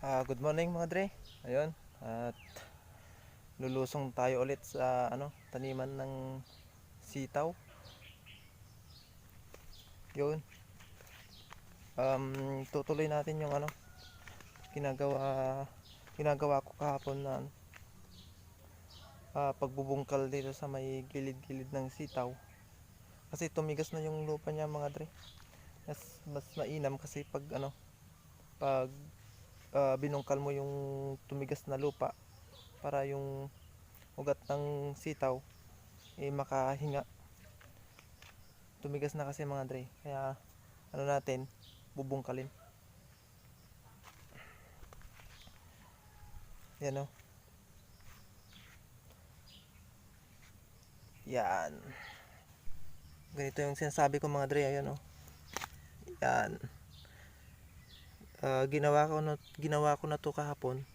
Good morning mga dre. Ayun, at lulusong tayo ulit sa taniman ng sitaw. 'Yun. Tutuloy natin yung ginagawa ginagawa ko kahapon na pagbubungkal dito sa may gilid-gilid ng sitaw. Kasi tumigas na yung lupa niya mga dre. Mas mainam kasi pag binungkal mo yung tumigas na lupa para yung ugat ng sitaw makahinga. Tumigas na kasi mga dre. Kaya natin bubungkalin. Yan o. Yan. Ganito yung sinasabi ko mga dre. Ayan o. Yan. Ginawa ko na to kahapon.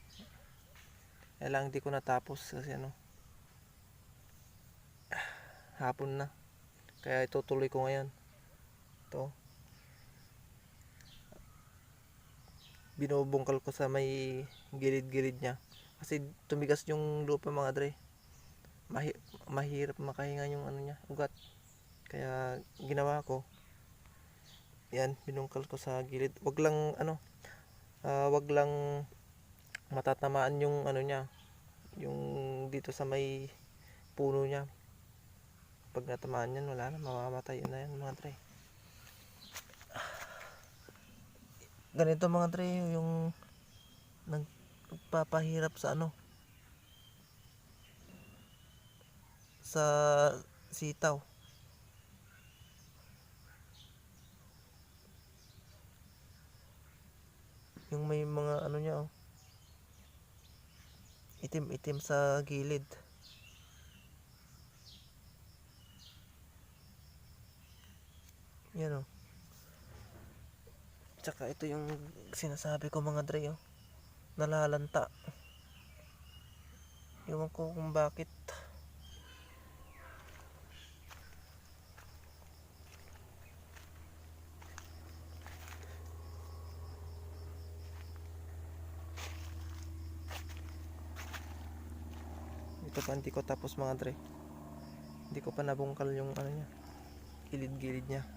Kaya lang hindi ko natapos kasi hapon na. Kaya itutuloy ko ngayon. Ito. Binubungkal ko sa may gilid-gilid niya. Kasi tumigas yung lupa mga dre. Mahirap makahinga yung niya, ugat. Kaya ginawa ko. Yan, binungkal ko sa gilid. Wag lang matatamaan yung niya, yung dito sa may puno niya. Pag natamaan yan, wala na, mamamatay na yan mga dre. Ganito mga dre, yung nagpapahirap sa sa sitaw. Yung may mga niya itim-itim sa gilid. Yan Tsaka ito yung sinasabi ko mga dre nalalanta. Ewan ko kung bakit. Ito pa hindi ko tapos mga dre. Hindi ko pa nabungkal yung niya, gilid-gilid niya.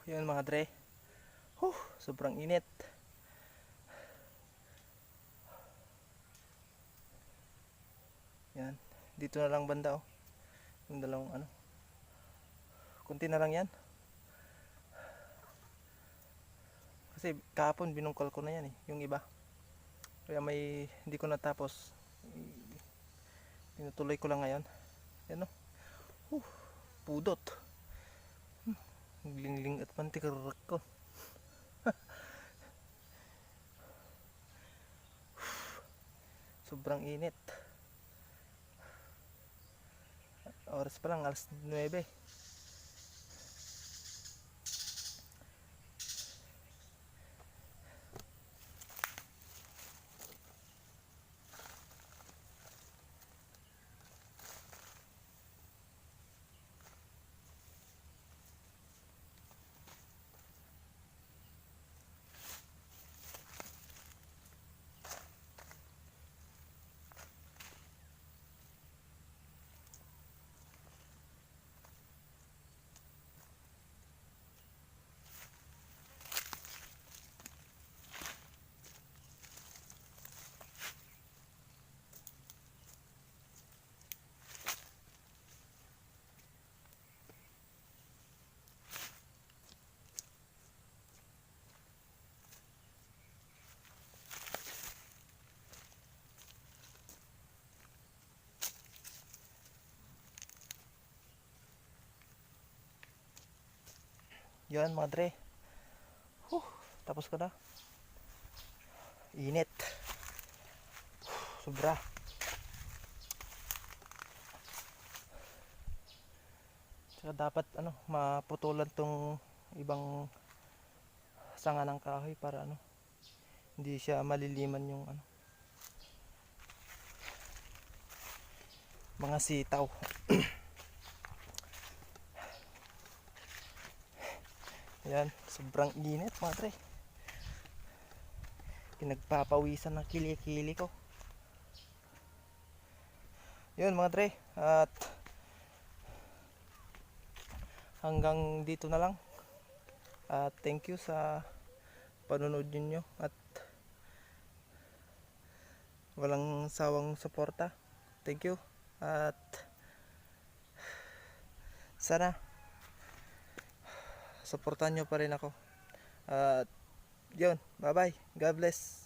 Yun mga dre. Sobrang init. Yan. Dito na lang banda oh. Yung dalawang ano. Kunti na lang yan. Kasi kahapon binungkal ko na yan eh. Yung iba. Kaya may hindi ko natapos. Tinutuloy ko lang ngayon. Yan oh. Pudot. Lingling at mantikarrak ko. Sobrang init. Oras pa lang, alas 9. Yan mga dre. Tapos ko na. Init. Sobra. Tsaka dapat ano, maputulan tong ibang sanga ng kahoy para ano, hindi siya maliliman yung ano, mga sitaw. Yan, sobrang init mga tre. Pinagpapawisan ng kili-kili ko. Yun mga tre, at hanggang dito na lang. At thank you sa panonood ninyo at walang sawang suporta. Thank you. At sana suportahan nyo pa rin ako. At yun, bye bye. God bless.